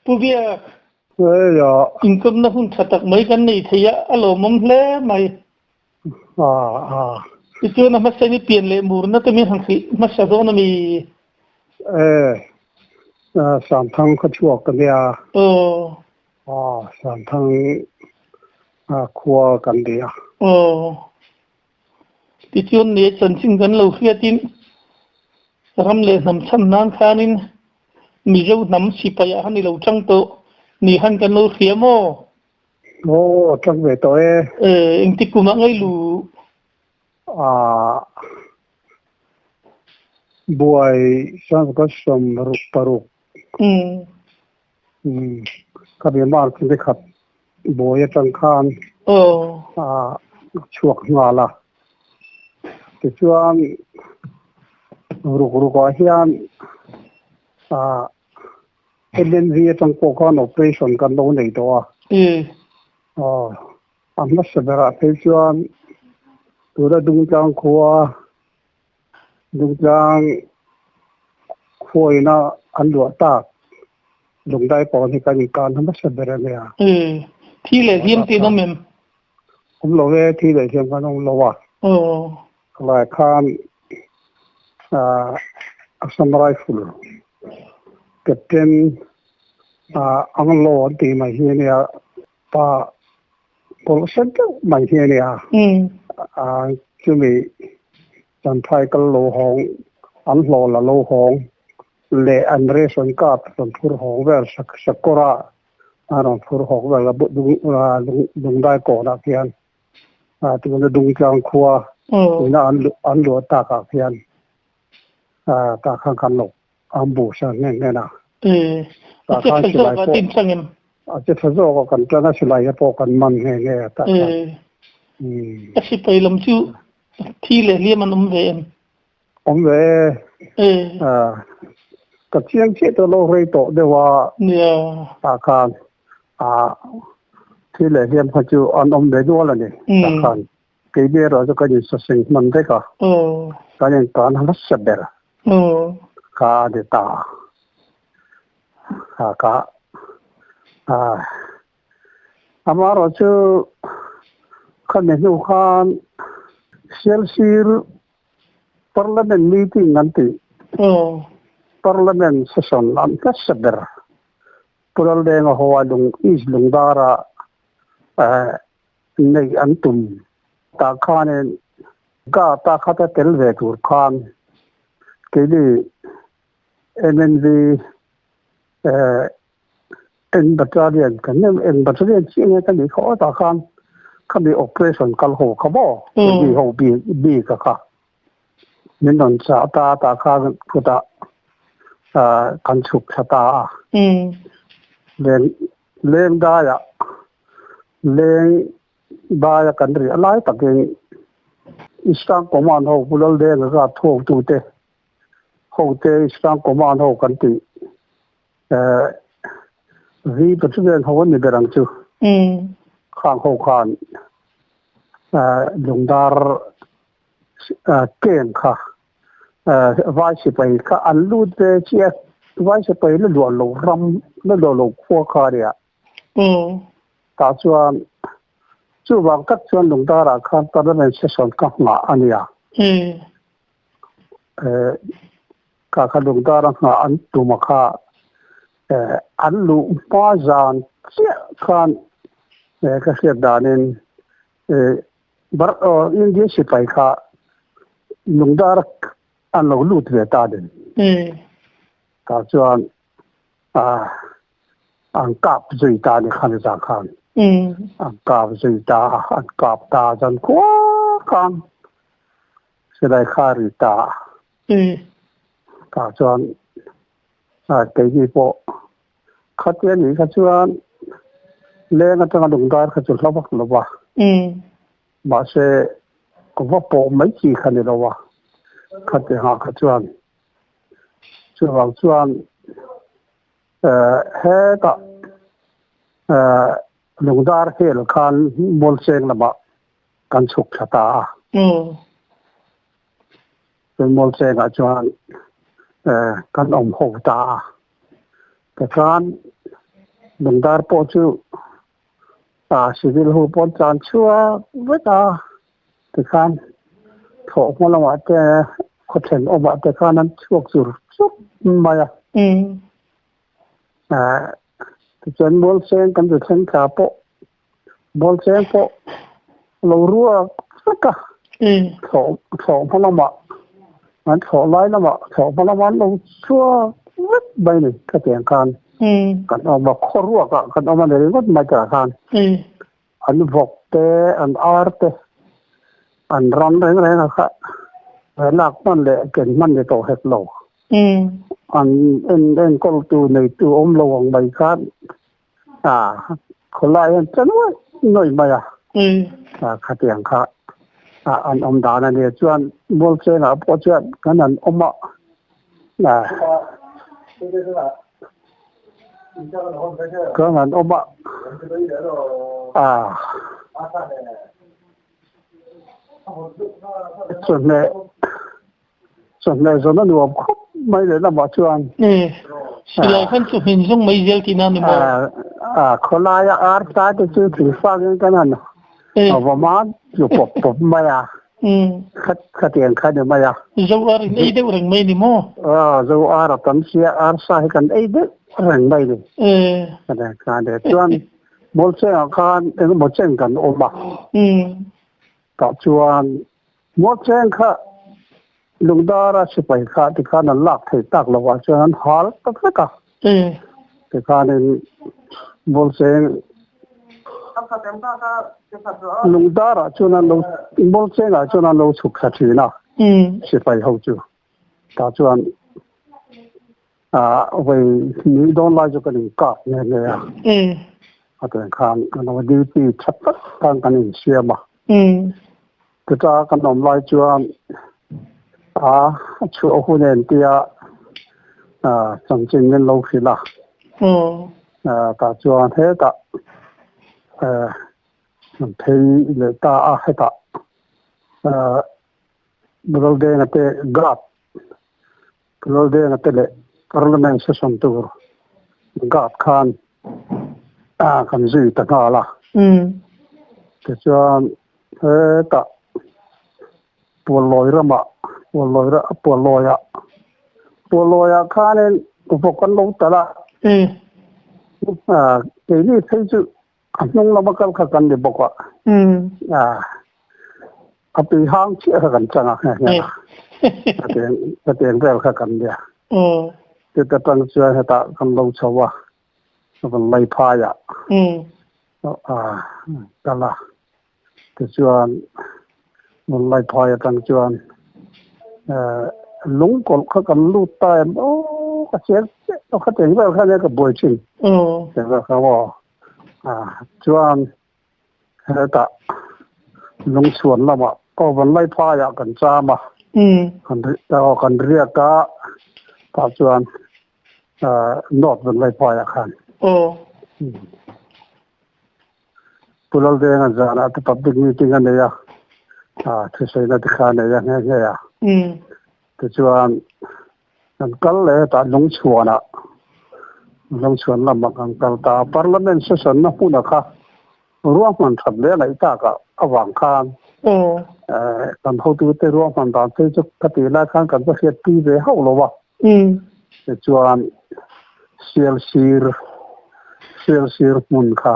Pu Biak, Eia. Inkawmna hun tha tak mai kan nei thei a, a lawmawm hle mai. A, a. Tichuan a hmasa in i pian leh murna te min han hrih hmasa dawn a mi? E, Samthang khaw chhuak ka nia. Aw. Aw, Samthang khua kan ni a. Aw. Tichuan nia chanchin kan lo hriatin ram leh hnam chhan nan khanin Mizo hnam sipai ah han i lo chang tawh ni han kan lo hria maw? Aw, chang ve tawh e. E, engtik kum ah ngei lu? Ah, buai sangka 66. Umm, ka mi mar chu nikhat buai atang khan a chhuak nghal a. Tichuan ruk ruk ah hian ah MNV atang pawh khan operation kan lo nei tawh a. Aw, a hmasa berah phei chuan tuna Dungtlang khua Dungtlang khuaina an luah tak Lungdai pawn hi kan inkan hmasa ber a nia. Ee, thi leh hliam te in awm em? Awm lo e, thi leh hliam kan awm lo a. Aw. Khalai khan Assam Rifle Captain Anglo an tih mai hi a nia, pa Kawlh hret deuh mai hi a nia. Chumi Champhai kal lo hawng, an hlawh la lo hawng leh an ration card rawn phur hawng vel sakawra a rawn phur hawk vel a Lungdai kawnah khian tuna Dungtlang khua tuna an luah takah khian tah khan kan lo ambush a hnen hnen a. E, a che tha zawk a tin chang em? A che tha zawk a kan tan a silai te pawh kan man nghe nghe a tah khan. E, a sipai lam chu thi leh hliam an awm ve em? Awm ve e. E, ka chiang chiah tawh lo rei tawh deuh a. Nia. Tah khan a thi leh hliam kha chu an awm ve nual a ni tah khan. Keini erawh chu kan insaseng hman vek a, kan intan hmasa ber kha a ni ta a, ka amaherawh chu khami hnu khan Sialsir Parliament meeting an tih, Parliament session an hmasa ber Pu Laldenga hoa lung East Lungdara Neih an tum tah khanin ka ta khat a tel ve tur khan keini MNV N Battalion kan nem N Battalion chiah nge ka nih kha aw tah khan khami operation kal ho kha maw keini ho bik a kha min rawn chah ta tah khan khutah kan chhuk thla ta a leng daiah Leng daia kan riah lai takin Eastern Command ho Pu Laldenga ka thawktute hote Eastern Command ho kan tih V Battalion ho an ni ber ang chu. Khang ho khan Lungdar camp kha Vai sipai kha an lut ve chiah Vai sipai la luah lo ram la luah lo khua kha a nia. Tah chuan chuvang tak chuan Lungdarah khan Parliament session ka nghah a nia. Ka kha Lungdara nghah an tum a kha an luh hma zan chiah khan ka hriat danin India sipai kha Lungdara an lo lut ve ta din. Tah chuan An kap zui ta ni khan zan khan. An kap zui ta a, an kap ta zan khua khan silai kha ri ta a. Tah chuan keini pawh khatia nih kha chuan leng atanga lungdar kha chu hla vak lo va. Mahse va pawh mai chi kha ni lo a, khatiangah kha chuan Chuvang chuan hetah Lungdar hel khan Mualcheng lamah kan chhuk thla ta a. Chuan Mualchengah chuan kan awm ho ta a. Tikhan. Lungdar pawh chu civil ho pawn tlan chhuak vek a, tikhan thlawh hma lamah te khaw thenawmah te khan an chhuak chur chur mai a. Tichuan Mualcheng kan ri thleng thla pawh Mualcheng pawh lo ruak vek a, thlawh thlawh hma lamah an thlawh lai lamah thlawh hma lamah an lo chhuak vek mai ni khatiang khan kan awm a, khaw ruakah kan awm a ni ringawt mai tah khan an vawk te an ar te an ram reng reng a kha lak hman leh ken hman ni tawh hek lo an en enkawltu neitu awm lo ang mai khan a khawlai hian ta nuai nuai mai a a khatiang kha a an awm dan a nia chuan Mualchengah pawh chuan kan han awm a a kan han awm a a chawhmeh Chawhmeh zawn a nuam khawp mai leh lamah chuan. Silai khan chawhmeh zawng mai zel tihna a ni maw? Khawlaia ar tlai te chu thil fangin kan han vawm a, tlu pawp pawp mai a, khatiang kha ni mai a. Zo ar in ei deuh reng mai ni maw? Zo ar a tam sia, ar sa hi kan ei deuh reng mai ni. Khatiang kha ni. Chuan Mualchengah khan engemaw chen kan awm a, tah chuan Mualcheng kha Lungdara sipai kha tikhan an lak theih tak lo ah chuan an hal ta vek a. Tikhanin Mualcheng Lungdarah chuan an lo Mualchengah chuan an lo chhuk thla thin a sipai ho chu. Tah chuan vawi ni dawn lai chu kan inkap nghe nghe a. A teng khan kan lo duty tha tak khan kan insiam a. Chuta kan awm lai chuan a chhuah hun en tia chanchin min lo hrilh a. Tah chuan hetah kan phei leh ta a hetah Raldenga te guard Raldenga te leh Parliament session tur guard khan kan zui ta nghal a. Tichuan hetah Puallawi ramah Puallawi Puallawiah Puallawiah khanin vawk an lo talh a. Keini phei chu A hnung lama kal kha kan ni bawk a. A tui hang chiah kha kan chang a nghe nghe a. Ka tiang vel kha kan nia. Chuta tang chuan hetah kan lo chho a, kan lei phai a. Kal a. Tichuan lei phai atang chuan lungkawlh kha kan lut ta em aw ka chiang chiah lo kha tiang vel kha nia ka buai thin. Tiang vel kha maw. Chuan hetah lungchhuan lamah aw van lai phaiah kan cham a, kan riak a, tah chuan North van lai phaiah khan. Pu Laldenga zanah te public meeting a nei a, thusawiina te kha a nei a nghe nghe a. Tichuan Kan kal leh hetah Lungchhuanah, Lungchhuan lamah kan kal ta a, Parliament session na hmuna kha ruahman that leh a ngaih takah avang khan kan hotute ruahman dan phei chu ka tih lai khan kan va hriatpui ve hauh lo a. Tichuan Sialsir, Sialsir hmun kha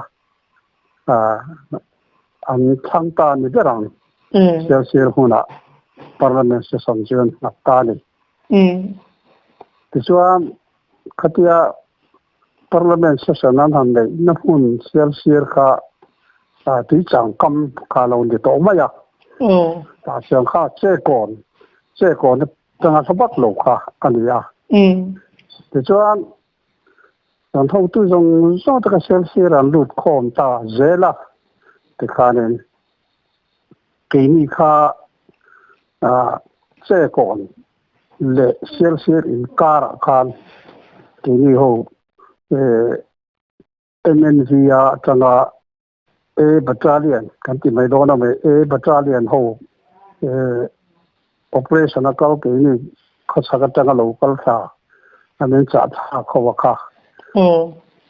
an thlang ta ni ber ang. Sialsir hmunah Parliament session chu an nghat ta a ni. Tichuan, khatia Parliament session an han neih na hmun Sialsir kha tuichang kam kha a lo ni tawh mai a. Tah chuan kha Chekawn, Chekawn atanga hla vak lo kha a ni a. Tichuan, kan hotu zawng zawng te kha Sialsir an lut khawm ta zel a, tikhanin keini kha Chekawn leh Sialsir inkarah khan keini ho MNV a atanga A Battalion kan ti mai dawn a mai A Battalion ho operation a kal keini khawchhak atanga lo kal thla an in chah thlak ho a kha.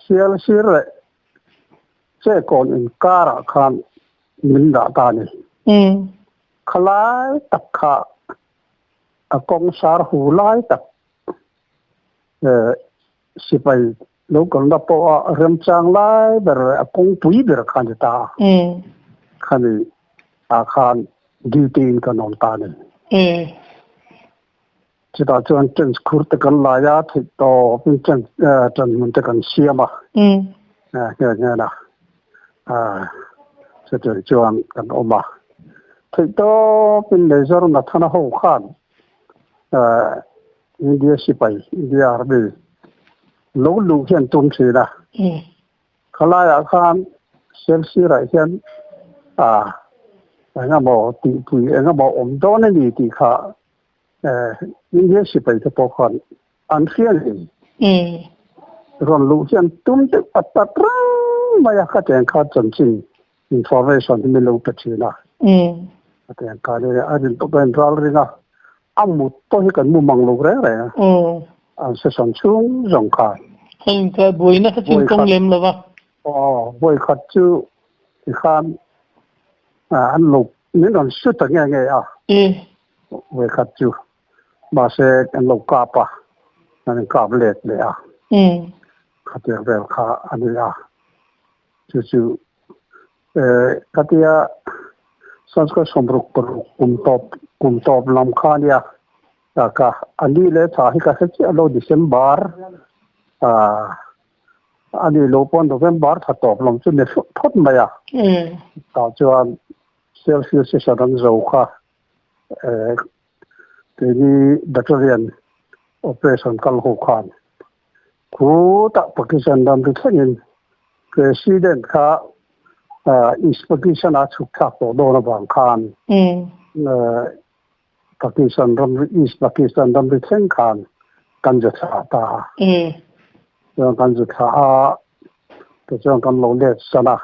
Sialsir leh Chekawn inkarah khan min dah ta a ni. Khalai tak kha a kawng sar hu lai tak sipai lo kalna pawha remchang lai ber leh a kawngpui ber kha a ni ta a. Khami ah khan duty in kan awm ta a ni. Chutah chuan tent khur te kan lai a, theih tawpin tent ṭan hmun te kan siam a, nghe nghe na chutiang chuan kan awm a. Theih tawpin Major Nathana ho khan India sipai, India Army lo luh hi an tum thin a. Khalaiah khan Selsirah hian engemaw tihpui engemaw awm dawn a ni tih kha India sipai te pawh khan an hria ngei. Rawn luh hian tum deuh pat pat reng mai a, ka tiang kha chanchin information hi min lo pe thin a. Ka tiang kha ni a rin tawp a in ral ring a, a mut pawh hi kan mu mang lo reng reng a, an session chhung zawng khan. Hei ka buaina kha chin kawng lem lo va. Aw, vawikhat chu tikhan an lo min rawn su ta nge nge a. Vawikhat chu mahse kan lo kap a, kan inkap let leh a, khatiang vel kha a ni a. Chu chu khatia Sanskrit sawmruk paruk kum tawp kum tawp lam kha a nia. Ka a ni leh tha hi ka hre chiah lo December a ni lo pawn November tha tawp lam chu ni phawt mai a. Tah chuan Celsius session an zo kha keini battalion operation kal ho khan khutah Pakistan ram ri thlengin President kha East Pakistan a chhuk thlak tawh dawn avang khan Pakistan ram East Pakistan ram ri thleng khan kan zu thlah ta a. Chuan kan zu thlah a, tichuan kan lo let san a.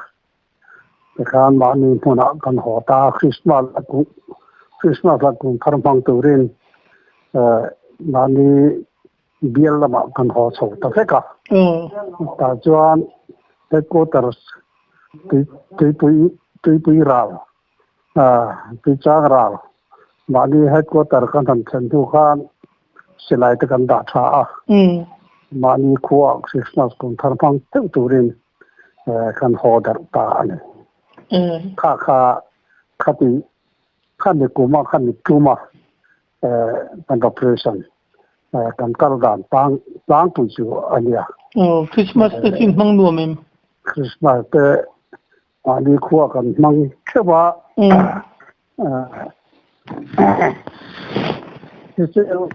Tikhan mahni hmunah kan haw ta a, Christmas la kum Christmas la kum thar hmang turin mahni bial lamah kan haw chho ta vek a. Tah chuan headquarters tui tuipui tuipui ral tuichang ral mahni headquarter kan han thlen hnu khan silai te kan dah tha a. Mahni khua Christmas kum thar hmang deuh turin kan haw darh ta a ni. Kha kha khati khami kuma khami tuma kan operation kan kal dan tlang tlangpui chu a nia. Aw, Christmas te chu in hmang nuam em? Christmas te mahni khua kan hmang theuh a. Tichuan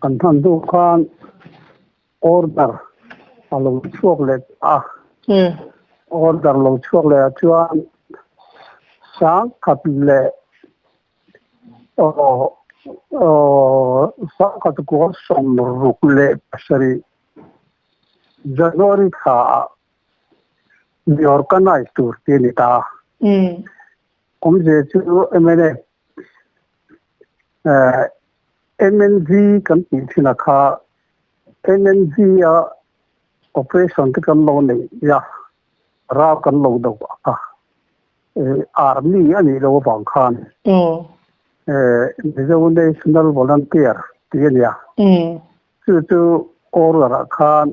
kan hman hnu khan Order a lo chhuak leh ta a. Order lo chhuak leh ah chuan sangkhat leh sangkhat kual sawmruk leh pasarih January thla ah mi organize tur ti a ni ta a. Awmzia chu mnf MNV kan tih thin a kha MNV a operation te kan lo neih a, ral kan lo do a, army a nih loh avang khan Mizo National Volunteer tih a nia. Chu chu order ah khan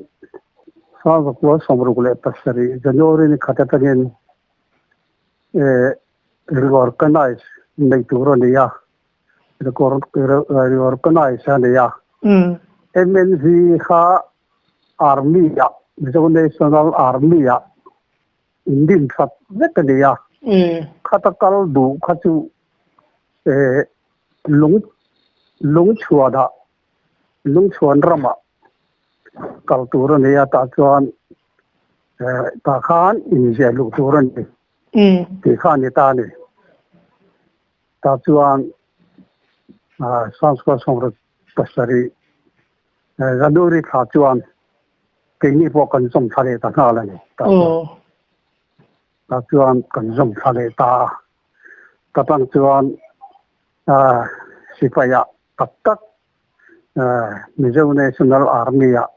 Sangzakua 67 January ni khat atangin reorganize nei tur a ni a, reorganize a ni a. MNV kha Army ah, Mizo National Army ah indin that vek a ni a. Khata kal duh kha chu lung lungchhuan ah, lungchhuan ramah kal tur a ni a, tah chuan tah khan inziah luh tur a ni. Tih kha a ni ta a ni. Tah chuan Sanskrit sawmruk pasarih January thla chuan keini pawh kan zawm thla leh ta nghal a ni. Tah chuan tah chuan kan zawm thla leh ta a. Ta tang chuan sipai ah tak tak Mizo National Army ah.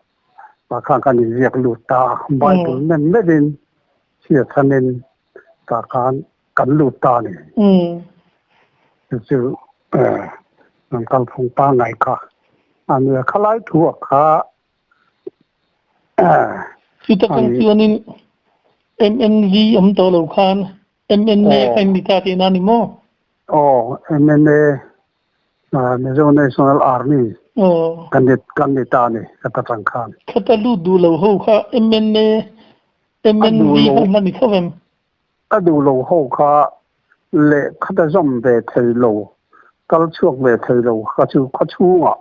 Tah khan kan inziak lut ta a, Bible nem meuhin chhiat thanin tah khan kan lut ta a ni. Chu chu kan kalphung pangngai kha a nia. Khalai thu-ah kha Chuta kang chuanin MNV awm tawh lo khan MNA kha in ni ta tihna a ni maw? Aw, MNA Mizo National Army kan ni kan ni ta a ni ka ta tang khan. Khata lut duh lo ho kha MNA, MNV kha an la ni tho em? A duh lo ho kha lehkha zawm ve thei lo, kal chhuak ve thei lo kha chu khaw chhungah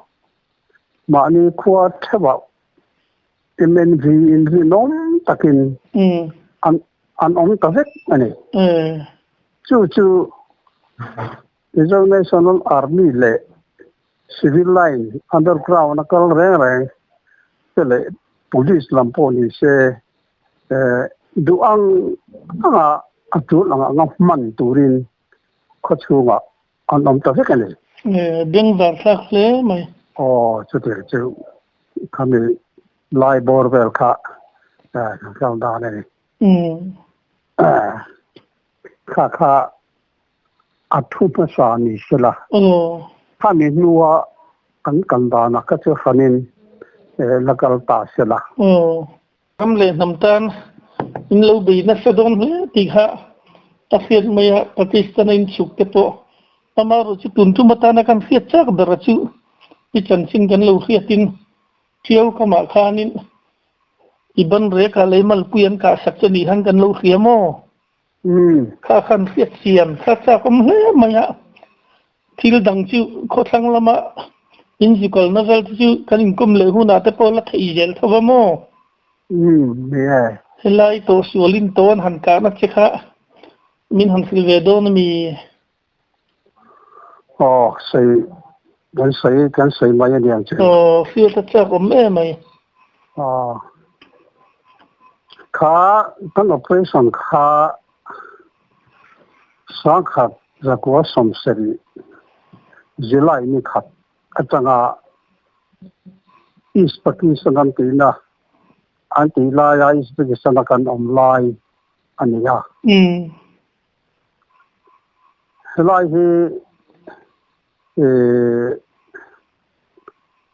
mahni khua theuhah MNV in rinawm takin an an awm ta vek a ni. Chu chu Mizo National Army leh Civil Line Underground a kal reng reng te leh Police lam pawh ni se duh ang anga a tul ang anga hman turin khaw chhungah an awm ta vek a ni. Bengvar thlak hle mai. Aw, chutiang chu khami lai bawr vel kha kan kal dan a ni. Kha kha a thu hmasa ni sela. Khami hnua kan kal danah kha chu hranin la kal ta sela. Ram leh hnam tan in lo bei nasa dawn hle tih kha a hriat mai a, Pakistan a inchhuk te pawh amaherawh chu tun tum atana kan hriat chak ber a chu i chanchin kan lo hriatin Ṭiau kamah khanin i ban rekah lei malpui an kah sak che nih khan kan lo hria maw? Kha khan hriat chian kha chak awm hle mai a, thil dang chu khawthlang lama in zu kalna vel te chu kan inkawm leh hunah te pawh la theih zel tho va maw? Helai tawh sualin tawn han kahna che kha min han hrilh ve dawn a mi? Aw, sawi kan sawi kan sawi mai a niang chu. Aw, hriat a chak awm em mai. Aw, kha kan operation kha sangkhat zakua sawmsarih July ni khat atanga East Pakistan an tihna an tih laia East Pakistan a kan awm lai a ni a. Helai hi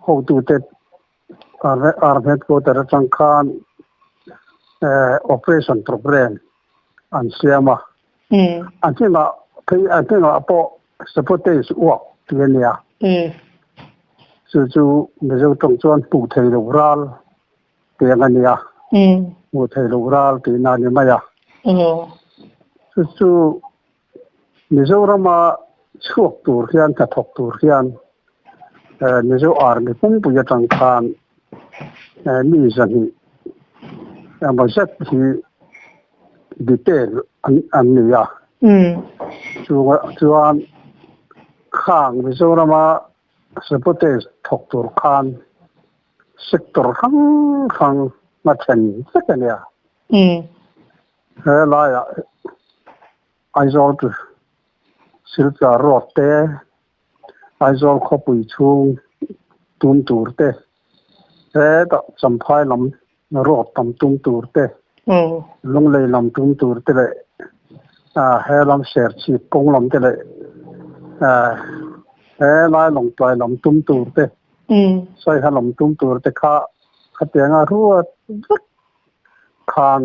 hotute Army headquarter atang khan operation program an siam a. A hnenah phei a hnenah pawh sabotage uak tih a nia. Chu chu Mizo tawng chuan hmuh theih loh ral Tiang a nia, hmuh theih loh ral tihna a ni mai a. Chu chu Mizorama chhuak tur hian hnathawk tur hian Mizo Army pumpui atang khan mi zahnih emaw zet hi detail an ni a. Chuan khang Mizorama sabotage thawk tur khan Sector hrang hrang a then vek a nia. He laiah Aizawl to Silchar road te, Aizawl khawpui chhung tum tur te, hetah Champhai lam road tam tum tur te, Lunglei lam tum tur te leh he lam Serchhip kawng lam te leh he lai Lawngtlai lam tum tur te, Saiha lam tum tur te kha khatianga ruat vek khan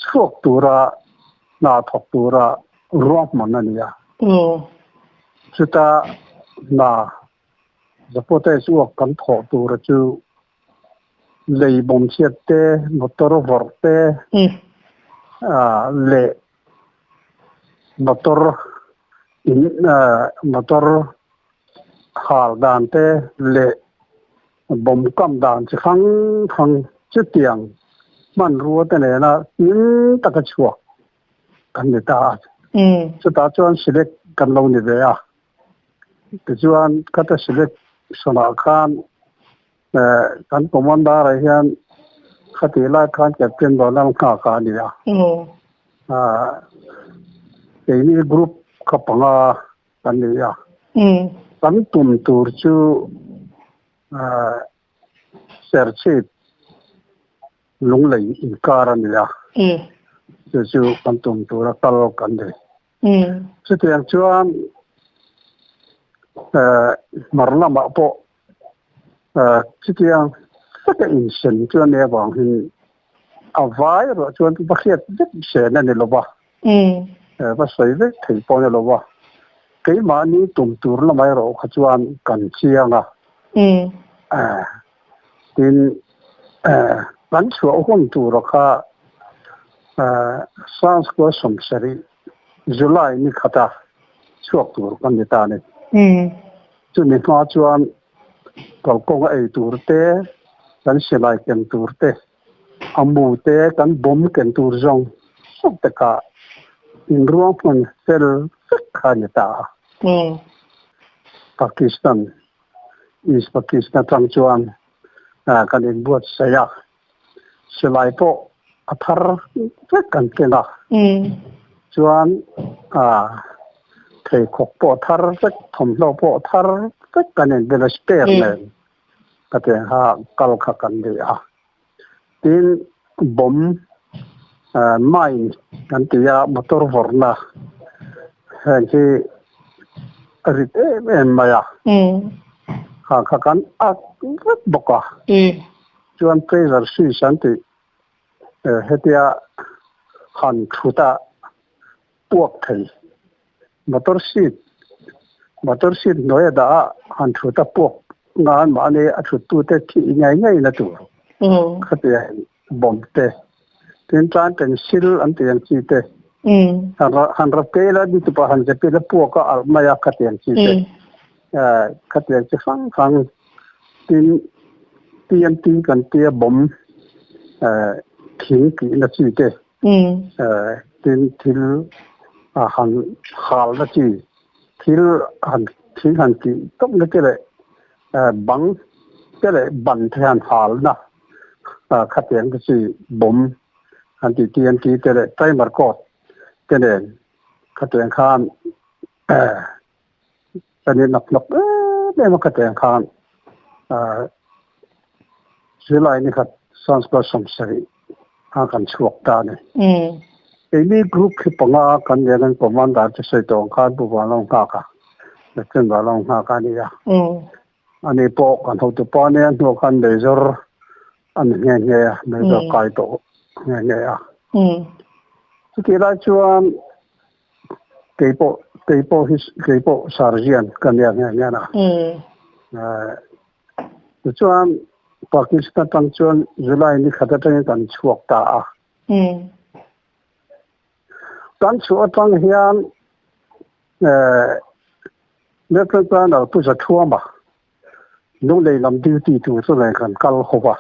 chhuak tura hna thawk tura ruahman a ni a. Chuta hna Zapotes uak kan thawh tura chu lei bawmchhiat te, motor vawrh te leh motor in motor hal dan te leh bomb kam dan chi hrang hrang chutiang hmanrua te nena hlim taka chhuak kan ni ta a. Chutah chuan select kan lo ni ve a. Tichuan khata select sawnah khan kan commander ah hian khatih lai khan Captain Ronald Nghaka a ni a. Keini group kha panga kan ni a. Kan tum tur chu Serchhip. Lunglei inkar a ni a, chu chu kan tum tura kal kan ni. Chutiang chuan hmar lamah pawh chutiang veka insen chu a nih avang hin a vai erawh chuan va hriat vek sen a ni lo va, va sawi vek thei pawh a ni lo va, keimahni tum tur lamah erawh kha chuan kan chiang a. Tin, kan chhuah hun tura kha Sanskua sawmsarih July ni khata chhuak tur kan ni ta a ni. Chumi hma chuan kalkawnga ei tur te, kan silai ken tur te, a mu te, kan bawm ken tur zawng zawng te kha inruahman fel vek kha a ni ta a. Pakistan East Pakistan atang chuan kan inbuatsaih a, silai pawh a thar vek kan keng a, chuan pheikhawk pawh a thar vek, thawmhnaw pawh a thar vek kan inbel a, spare nen ka ti ang kha kal kha kan ni a. Tin, bomb mine kan ti a, motor vawrhna heng hi a rit em em mai a, kha kha kan ak vek bawk a. Chuan pressure switch an tih hetia han thut a puak thei motor seat motor seat hnuaia dah a han thut a puak ngan mahni a thut tute thih ngei ngei na tur khatia bomb te tin tan pencil an tih ang chi te han rap ke ila ni tupa han zep ila puak a alh mai a khatiang chi te khatiang chi hrang hrang tin TNT kan tia bomb thing tih na chi te Tin thil han halna chi, thil han thing han tih tawpna te leh bang te leh ban te han halna khatiang te chi bawm han tih TNT te leh primer coat te nen khatiang khan kan in hnawk hnawk em em a khatiang khan zirlai ni khat Sanskrit sawmsarih kha kan chhuak ta a ni. Keini group khi panga kan nen an commander te sawi tawh ang khan Pu Vanlawng nghak a, Lieutenant Vanlawng nghak a ni a. Ani pawh kan hotupa nia hnuah khan Major a ni nghe nghe a, Major kai tawh nghe nghe a. Chutih lai chuan Keipawh keipawh hi keipawh Sarjian ka nia nghe nghe a. Tichuan Pakistan atang chuan July ni khat atangin kan chhuak ta a. Kan chhuah atang hian Lieutenant Colonel Pu Zathuama Lunglei lam duty tur chu nen kan kal ho va.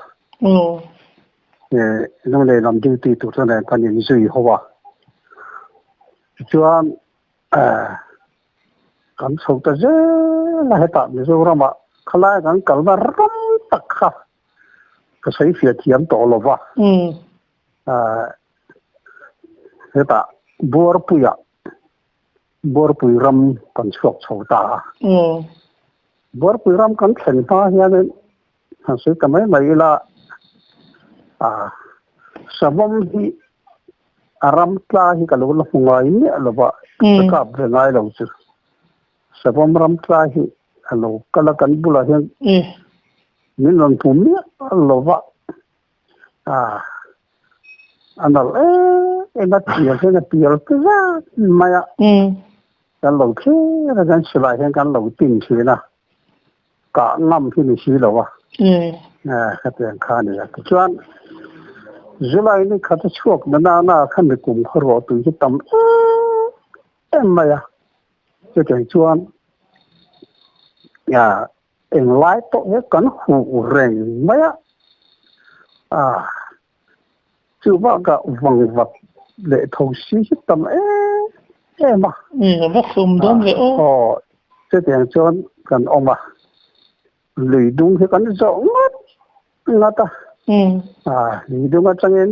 Lunglei lam duty tur chu nen kan inzui ho va. Tichuan kan chho ta zel a hetah Mizoramah khalai kan kalna ram tak kha ka sawi fiah thiam tawh lo va. Hetah Buarpuiah Buarpui ram kan chhuak chho ta a. Buarpui ram kan thlen hma hianin han sawi ta mai mai ila, savawm hi a ram tla hi ka lo la hmu ngai miah lo va, ka kap ve ngai lo chu. Savawm ram tla hi a lo kal a, kan bulah hian min rawn hmu miah lo va. A nalh em em a, pial hian a pial zat mai a, kan lo thlir a, kan silai hian kan lo tin thin a, kah ngam hi ni si lo a, khatiang kha a ni a. Tichuan July ni khat a chhuak na nana kha mi kum khaw ruah tui hi tam em em mai a, chutiang chuan Englai pawh hi kan huh reng mai a, chu bakah vangvat leh thosi hi tam em em a. A va khum dawn ve aw. Aw, chutiang chuan kan awm a, lui dung hi kan zawh ngat ngat a, lui dung atangin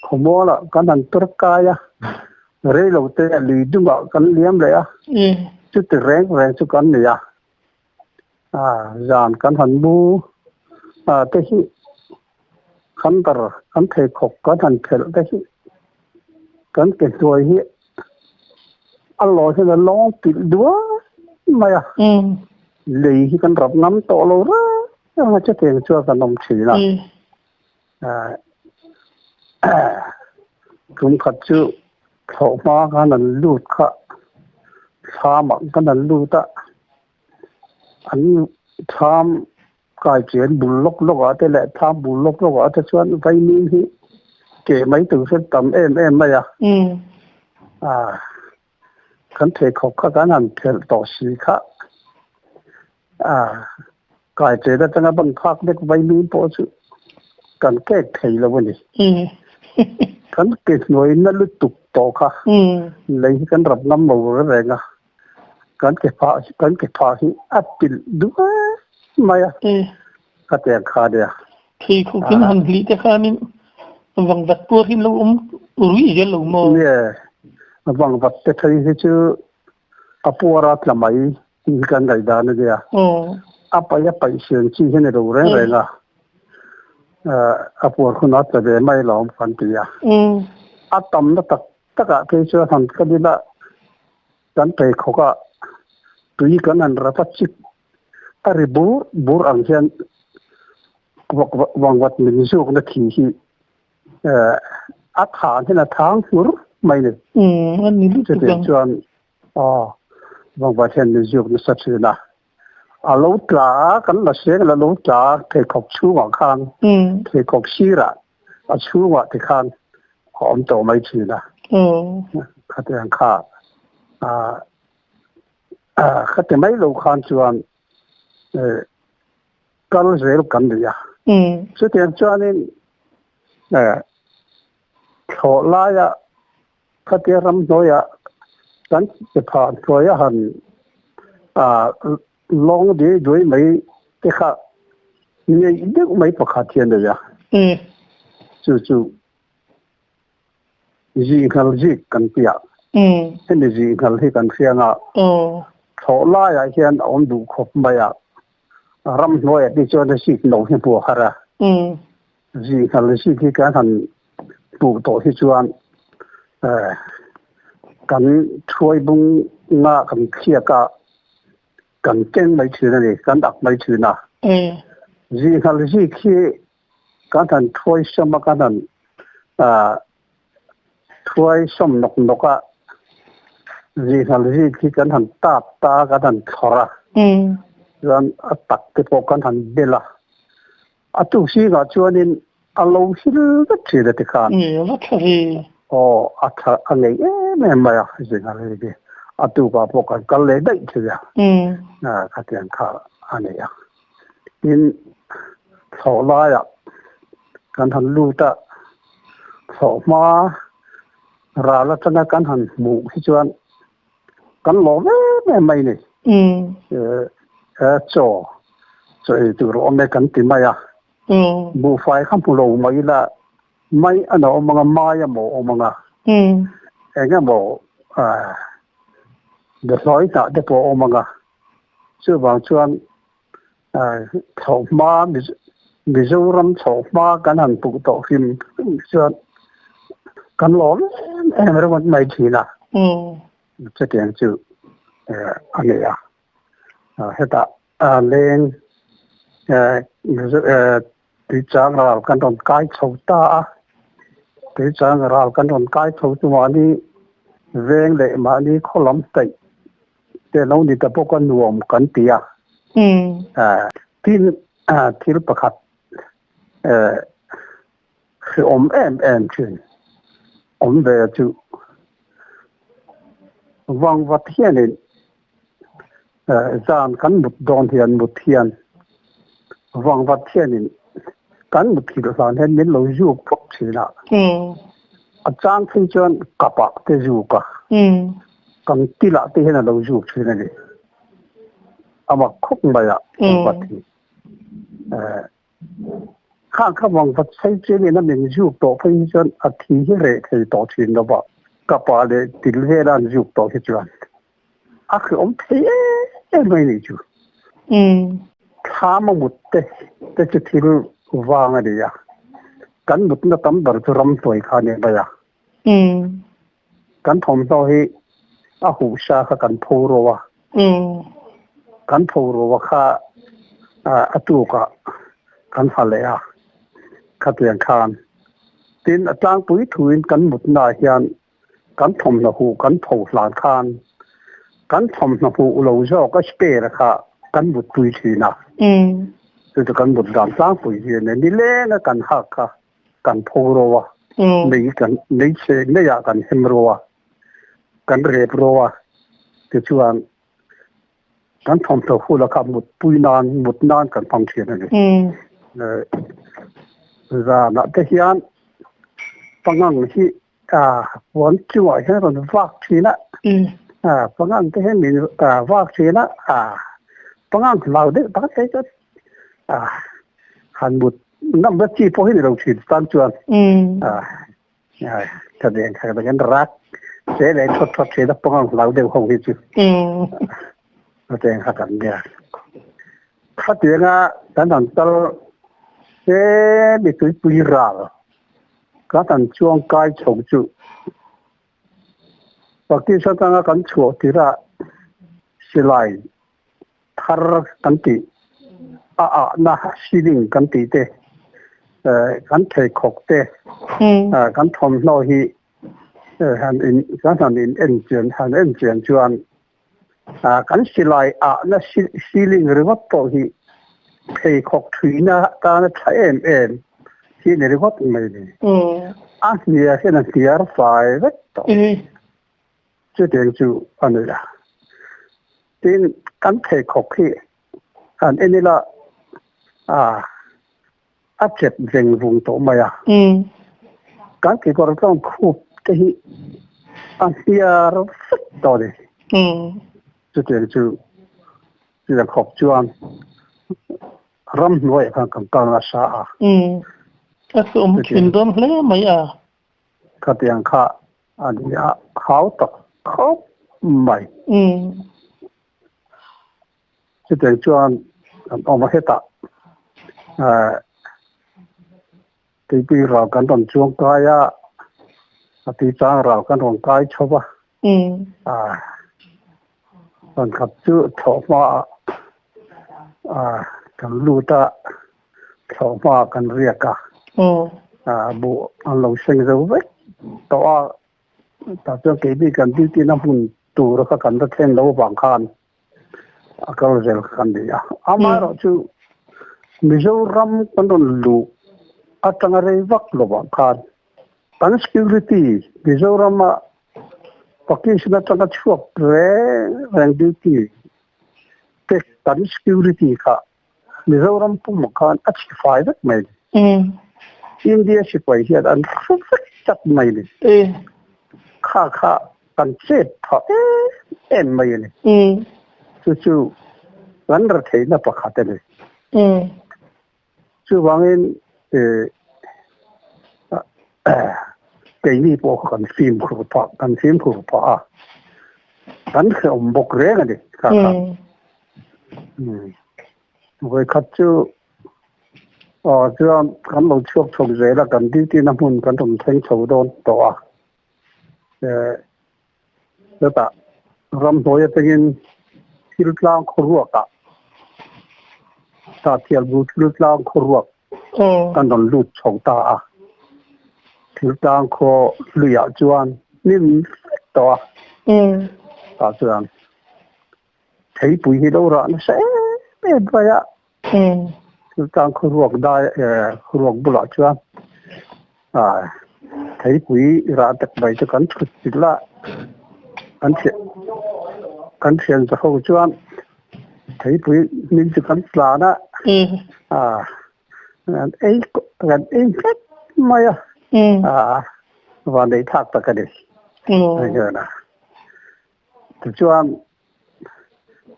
khawmualah kan han tur kai a, reilo te lui dungah kan liam leh a, chuti reng reng chu kan ni a. Zan kan han mu te hi Kan dar kan pheikhawk kan han phelh te hi kan ke hnuai hi a law hian a lawng pilh duai mai a. Lei hi kan rap ngam tawh lo reng a chutiang chuan kan awm thin a. Tum khat chu thlawhhma khan an lut kha thlamah khan an lut a, an thlam kai chian bul lawk lawk ah te leh thlam bul lawk lawk ah te chuan vaimim hi keh mai tur hre tam em em mai a. Kan pheikhawk kha kan han phelh tawh si kha. Kai chen atanga ban phak vek vaimim pawh chu kan kek thei lo a ni. Kan ke hnuai na lutuk tawh kha lei hi kan rap ngam lo reng a. Kan ke phah kan ke phah hi a pilh duh em mai a. Ka tiang kha nia. Pheikhawk in han hlih te khanin vangvat puar hi lo awm ruih zel lo maw? Nie, vangvat te phei hi chu a puar a tla mai tih hi kan ngaihdan a nia. A paih a paih sian chi hi a ni lo reng reng a, a puar hun a tla ve mai lawm kan ti a. A tamna tak takah phei chuan han kal ila kan pheikhawk a tui kan han rap a chik a ri bur bur ang hian vangvat min zukna thi hi a thang hian a thang hlur mai ni. Chutiang chuan aw vangvat hian min zuk nasa thin a. A lo tla a, kan la seng la lo tla a pheikhawk chhungah khan pheikhawk sirah a chhungah te khan a awm tawh mai thin a. Khatiang kha Ka ti mai lo khan chuan kal zel kan ni a. Chutiang chuanin thlawh laia khatia ramhnuaia kan che phah hnuaia han lawng duai duai mai te kha ngeih deuh mai pakhat hi a nei a. Chu chu Zinghal zik kan ti a, hemi zinghal hi kan hria nga thlawh laiah hian a awm duh khawp mai a, ramhnuaiah te chuan a zik lo hi hmuh a har a, zinghal zik hi kan han hmuh tawh hi chuan kan thuai bung nga kan thliak a, kan keng mai thin a ni, kan ak mai thin a. Zinghal zik hi Kan han thuai sawm a, kan han thuai sawm nawk nawk a, zihnal zik hi kan han tap ta a, kan han thlawrh a, chuan a tak te pawh kan han bel a, a tuk zingah chuanin a lo hil vek thin a tikhan. Aw, a tha a ngei em em mai a zihnal zik hi, a tukah pawh kan kal leh daih thei a, khatiang kha a nei a. Tin, thlawh laiah kan han lut a, thlawh hma ral atanga kan han hmuh hi chuan kan lawm em em mai ni. Chaw, chaw ei tur a awm e kan ti mai a, buhfai kha hmu lo mai ila mai a na awm ang a, mai a maw awm ang a, eng emaw behlawi hnah te pawh a awm ang a. Chuvang chuan thlawhhma Mizoram thlawhhma kan han puh tawh hrim hrim chuan kan lawm em em ringawt mai thin a. Chutiang chu a ni a. Hetah leng Tuichang ral kan rawn kai chho ta a, Tuichang ral kan rawn kai chho chu mahni veng leh mahni khaw lam hnaih te lo ni ta bawk a nuam kan ti a. Tin, thil pakhat hrehawm em em thin awm ve chu Vangvat hianin Zan kan mut dawn hian mut hian vangvat hianin kan mut thilh hlan hian min lo zuk phawt thin a. A chang phei chuan kapah te zuk a, kan tilah te hian a lo zuk thin a ni. A mak khawp mai a vangvat hi. Khang kha vangvat phei chuan ina min zuk tawh phei hi chuan a thi hi reh thei tawh thin lo va, kapah leh til vela an zuk tawh hi chuan. A hrehawm thei em em mai nih chu. Thlam a mut te te chu thil vang a ni a. Kan mutna tam ber chu ramhnuai kha a ni mai a. Kan thawmhnaw hi a huh sa kha kan pho ro a. Kan pho ro a kha a tukah kan ha leh a khatiang khan. Tin, a tlangpui thuin kan mutnaah hian kan thawmhnaw huh kan pho hlan khan kan thawmhnaw huh lo zawk a spare kha kan mutpui thin a. Chu chu kan mut dan tlangpui hi a ni. Nileng a kan hak kha kan pho ro a, mei kan mei chhe meiah kan hem ro a, kan rep ro a, tichuan kan thawmhnaw hula kha mutpui nan mut nan kan hmang thin a ni. Zanah te hian pangang hi puan chungah hian rawn vak thin a, pangang te hian min vak thin a, pangang hlau deuh tak te chuan han mut ngam na chi pawh hi ni lo thin tan chuan ka deng kha kan rak se leh thawt thawt thin a pangang hlau deuh ho hi chu a teng kha kan nia khatianga kan han tal se mi tuipui ral Ka kan chuang kai chho chu Pakistan atanga kan chhuah tirah silai thar kan tih a ahna ceiling kan tih te kan pheikhawk te kan thawmhnaw hi han in kan han in en chian han en chian chuan kan silai ahna ceiling ringawt pawh hi pheikhawk thuina tana tha em em hi ni ringawt mai ni. A hniar hian a hniar fai vek tawh. Chutiang chu a ni a. Tin, kan pheikhawk hi han en ila a chep veng vung tawh mai a. Kan kekawr tlawng khup te hi a hniar vek tawh a ni. Chutiang chu chutiang khawp chuan ramhnuaiah khan kan kal nasa a. A hlawm thin dawn hle mai a. Khatiang kha a ni a, hau tak khawp mai. Chutiang chuan kan awm a hetah tuipui ral kan rawn chuang kai a, a tuichang ral kan rawn kai chho va. Rawn khat chu thlawhhmaah kan lut a, thlawhhmaah kan riak a, buh an lo seng zo vek tawh a. Tah chuan keini kan duty na hmun tur kha kan la thlen lo avang khan a kal zel kha kan ni a. Amaherawh chu Mizoram kan rawn luh atanga rei vak lovah khan kan security Mizorama Pakistan atanga chhuak reng reng duty te kan security kha Mizoram pumah khan a chhi fai vek mai ni. India sipai hian an hru vek tak mai ni. Kha kha kan chet phah em em mai a ni. Chu chu kan ra theihna pakhat a ni. Chuvangin keini pawh kha kan fimkhur phah kan fimkhur phah a, kan hrehawm bawk reng a ni kha kha. Vawikhat chu aw chuan kan lo chhuak chho zel a, kan duty na hmun kan rawn thleng chho dawn tawh a. Chutah ramhnuai atangin thil tlang khawruak ah Sahthial bu thil tlang khawruak kan rawn lut chho ta a. Thil tlang khaw hluiah chuan hnim vek tawh a. Tah chuan Theipui hi lo rah nasa em em mai a, thiltlang khuruak dai khuruak bulah chuan theipui rah tak mai chu kan thut chilh a, kan thian kan thian za ho chuan theipui hming chu kan tlan a, kan ei kan ei vek mai a, vanneih thlak tak a ni. Tichuan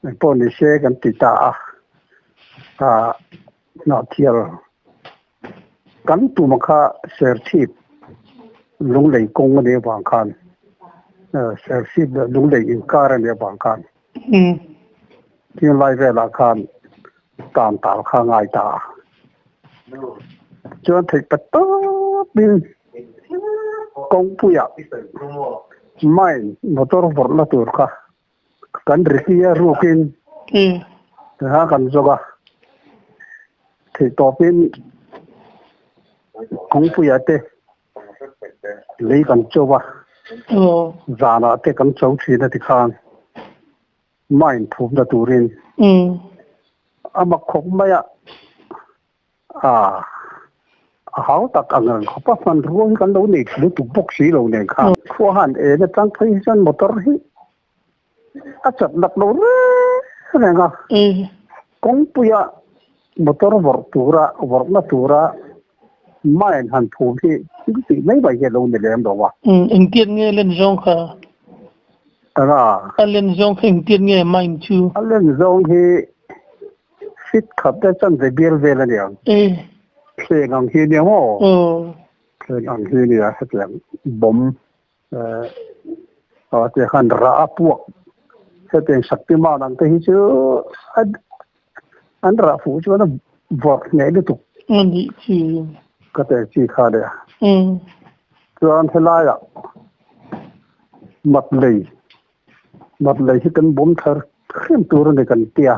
engpawh ni se kan ti ta a, ah Hnahthial kan tuma kha Serchhip Lunglei kawng a nih avang khan Serchhip leh Lunglei inkar a nih avang khan thing lai velah khan tan tal kha a ngai ta a. Chuan theih pa tawpin kawngpuiah mine motor vawrhna tur kha kan ri a rukin kha kan zawk a, theih tawpin kawngpuiah te lei kan cho a, zanah te kan cho thin a tikhan mine phumna turin a mak khawp mai a. A a hau tak ang reng khawp a, hmanrua hi kan lo nei thla lutuk bawk si lo nen khan khua han en atang phei hi chuan motor hi a chat nak lo reng reng a, kawngpuia motor vawrh tura vawrhna tura mine han phum hi thil tih mai mai hi a lo ni lem lo a. Engtiat nge len zawng kha? Tara. A len zawng kha engtiat nge mine chu? A len zawng hi Fit khat te chuan ve bial vel a niang. Thleng ang hi nia maw? Thleng ang hi nia hetiang bomb eh tiang khan rah a puak hetiang Shaktiman ang te hi chu an rah fuh chuan a vawrh hneh lutuk. A nih chi. Ka te chi kha nia. Chuan helaiah mat lei Mat lei hi kan bawm thar hrim tur a ni kan ti a.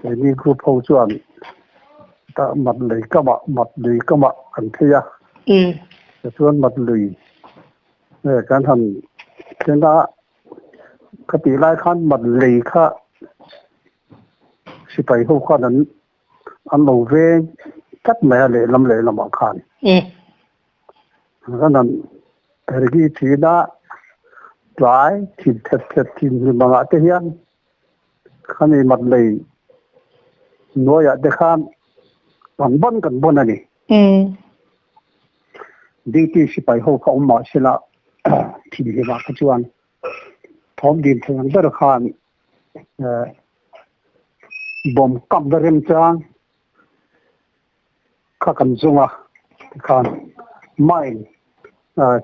Keini group ho chuan tah mat lei kamah mat lui kamah kan phei a. Tichuan mat lui nge kan han thleng a, ka tih lai khan mat lei kha sipai ho khan an an lo veng tlat mai a lehlam lehlamah khan. Kan han regi thin a, tlai thin thet thet thin hlim angah te hian khani mat lei hnuaiah te khan kan ban kan bawn a ni. Duty sipai ho kha awm mah sela thin hlimah kha chuan thawm din thei ang ber khan bawm kap na remchang Kha kan zung a tikhan mine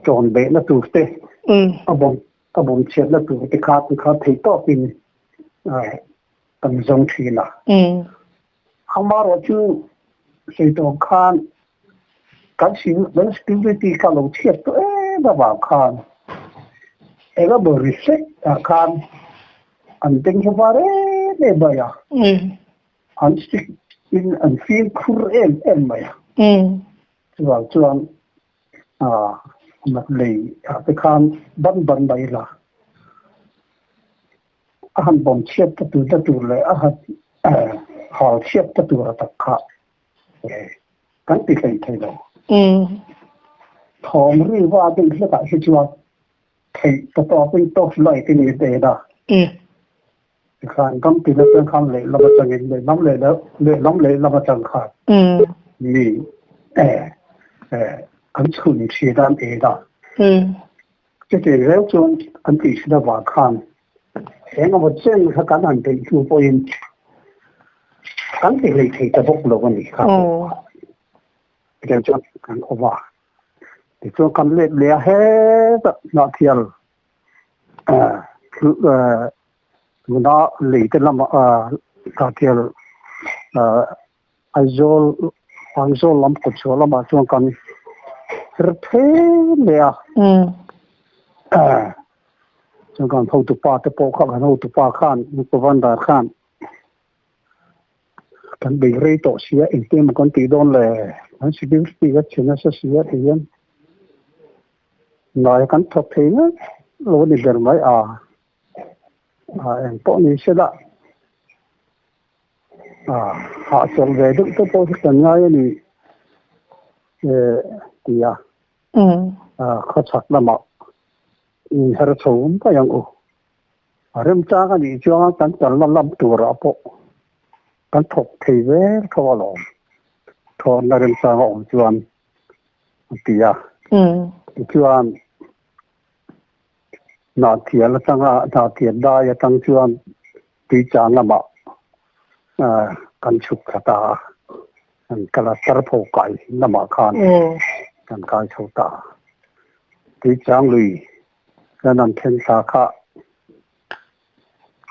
chawn behna tur te a bawm a bawm chhiatna tur te kha tikhan thei tawpin kan zawng thin a. Amaherawh chu sawi tawh khan kan security kha lo chhiat tawh em avang khan eng emaw reflect ah khan an beng hi var em em mai a. An sik in an fimkhur em em mai a. Chuvang chuan mat lei ah te khan ban ban mai la. A han bawm chhiat ta tur ta tur leh a han hal chhiat ta tur a tak kha kan ti hlei thei lo. Thawm ri va deuh hlek ah hi chuan theih ta tawpin torch light in i pen a. Tikhan kam tin atang khan lehlam atangin lehlam leh lehlam lehlam atang khan mi an chhun thin a an en a. Chutiang reu chuan an tih thin avang khan eng emaw chen kha kan han beih hnu pawhin kan ti hlei thei ta bawk lo a nih kha. Chutiang chuan kan awm a. Tichuan kan let leh a hetah Hnahthial Tuna lei te lama Hnahthial Aizawl Aizawl lam kawtchhuah lamah chuan kan her phei leh a. Chuan kan hotupa te pawh kha kan hotupa khan Commander khan kan bei rei tawh sia engtin emaw kan tih dawn le kan security ka chhe nasa sia ti hian Ngai kan thawk thei ngei lo a ni ber mai a, a eng pawh ni se la, a hahchawlh ve deuh te pawh hi kan ngai a ni ti a, a khawchhak lamah inher chho mai ang u. A remchang a nih chuan kan kalna lam turah pawh kan thawk thei vel tho alawm, thawhna remchang a awm chuan. a ti a. Tichuan, Hnahthial atanga Hnahthial dai atang chuan Tuichang lamah kan chhuk thla ta a, kan kal a, Tarpho kai lamah khan kan kai chho ta a. Tuichang lui kan han thleng thla kha,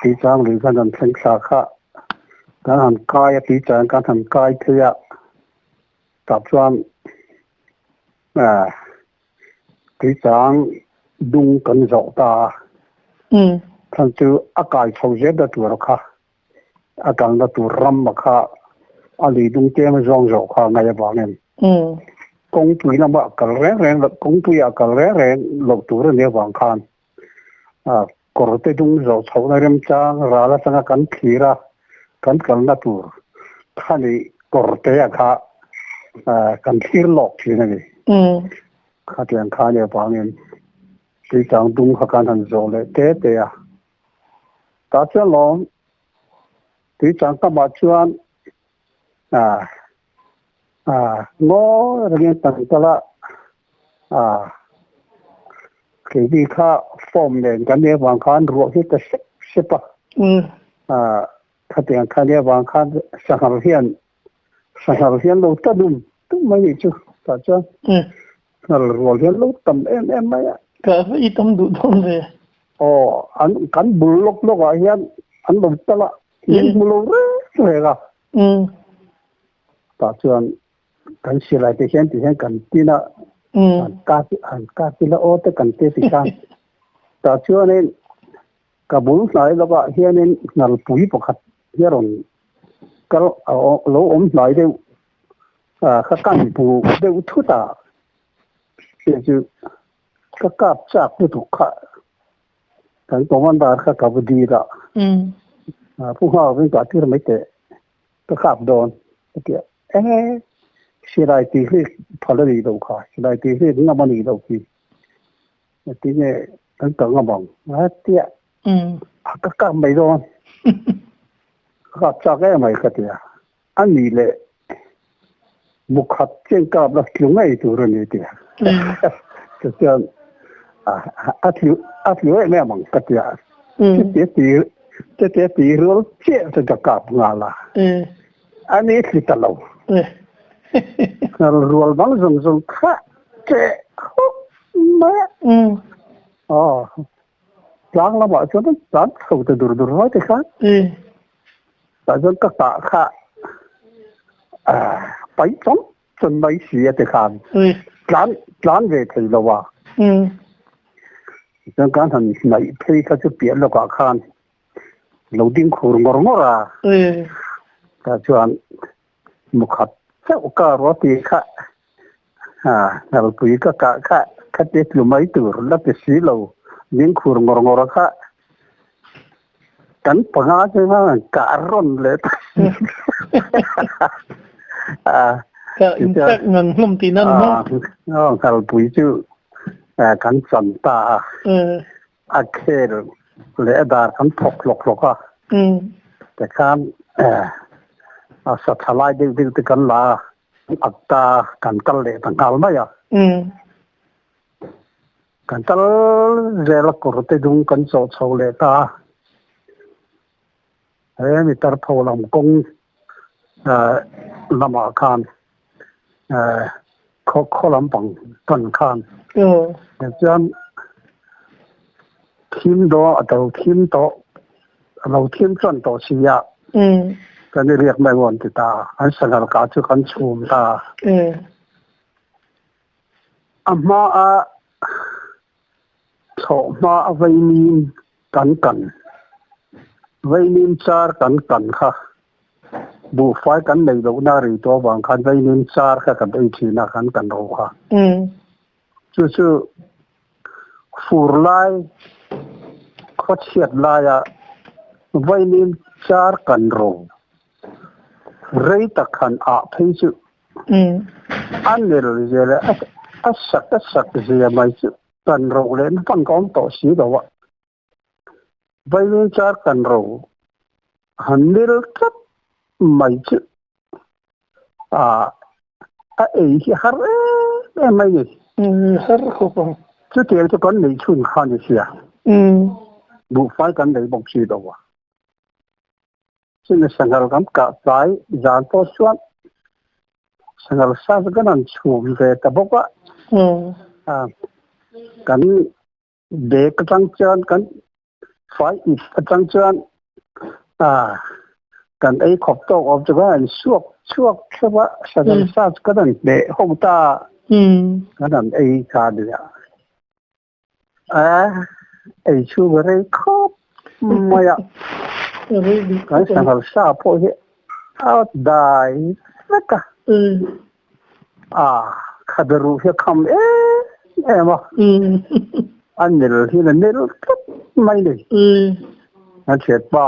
Tuichang lui kan han thleng thla kha, kan han kai a, Tuichang kan han kai phei a. Tah chuan Tuichang dung kan zawh ta a, chhan chu a kai chho zel na tur kha a kalna tur ram a kha a lui dung tlem zawng zawh kha a ngaih avangin kawngpui lama kal reng reng kawngpui ah kal reng reng loh tur a nih avang khan kawr te dung zawh chhohna remchang ral atanga kan thlir a kan kalna tur khani kawr te a kha kan thlir lawk thin a ni. Khatiang kha a nih avangin Tuichang dung kha kan han zawh leh te te a. Tah chuan lawm Tuichang kamah chuan ngawi rengin kan kal a, keini kha form nen kan nih avang khan ruah hi ta sep sep a, khatiang kha nih avang khan sanghal hian sanghal hian lo ta dum dum mai nih chu tah chuan sanghal rual hian lo tam em em mai a. Ka i tam duh dawn ve. Aw an kan bul lawk lawk ah hian an lo tal a min hmu lo reng reng a. Tah chuan kan silai te hian ti hian kan tin a an kap an kap ila aw te kan ti ti khan tah chuanin ka bul hnai lovah hianin ngalpui pakhat hi a rawn kal a lo awm hnai deuh ka kan bu deuh thut a hei chu ka kap chak lutuk kha kan commander kha ka va dil a pu nghak in kah tir mai teh ka kap dawn ka ti a enge silai tih hlik phal a nih loh kha silai tih hlik ngam a nih loh khi tinge kan kal ngam ang a tia ka kap mai dawn ka kap chak em mai ka ti a a nih leh mukhat chen kap la tlu ngei tur a ni ti a chuan a tlu a tlu em em ang ka ti a chutia ti chutia ti rual chiah chu ka kap nghal a a ni thli ta lo rual bang zawng zawng kha che khawp mai a aw tlang lamah chuan tlan chho ta dur dur mai te khan tah chuan ka kah kha paih chawng chawng mai si a ti khan tlan tlan ve thei lo a chuan kan han hnaih phei kha chu piah lawkah khan lo ding khur ngawr ngawr a tah chuan mukhat chauh ka ruah tih kha ngalpui ka kah kha kha ti tlu mai tur la ti si lo ding khur ngawr ngawr kha kan panga chu kah rawn leh ta ka inchak ngang hlawm tih nan maw ngalpui chu kan chan ta a a khel leh a dar kan thawk hlawk hlawk a tikhan a sa tha lai deuh deuh te kan la a ak ta kan kal leh ta nghal mai a kan kal zel a kawr te dung kan chawh chho leh ta a he mi tar tho lam kawng lamah khan khaw khaw lampang pan khan tichuan thim dawn a to thim tawh a lo thim chuan tawh si a kan i riak mai awn ti ta an sanghal kah chu kan chhum ta a hma a thlawh hma a vaimim kan kan vaimim char kan kan kha Buhfai kan neih lohna a ri tawh avang khan vaimim char kha kan ei thin a, kan kan ro kha. Chu chu fur lai khawchhiat laia vaimim char kan ro rei tak han ah phei chu a nel zia leh a sak a sak zia mai chu kan ro leh na hman ka awm tawh si lo a. Vaimim char kan ro han nil tlat mai chu a ei hi har em em mai ni. Har khawp ang. Chutiang chu kan neih chhun kha ni sia. Buhfai kan nei bawk si lo a. Chumi sanghal kan kah tlai zan pawh chuan sanghal sa chu kan han chhum ve ta bawk a. Kan Bag atang chuan kan fai ip atang chuan kan ei khawp tawk awm chu kan han suak Chhuak theuh a, sanghal sa chu kan han hmeh ho ta a, kan han ei ta a nia. A ei chhung a rei khawp mai a, kan sanghal sa pawh hi a dai vek a, a khabe ruh hi a kham em em a, a nel hian a nel tlat mai a ni. Kan hriatpa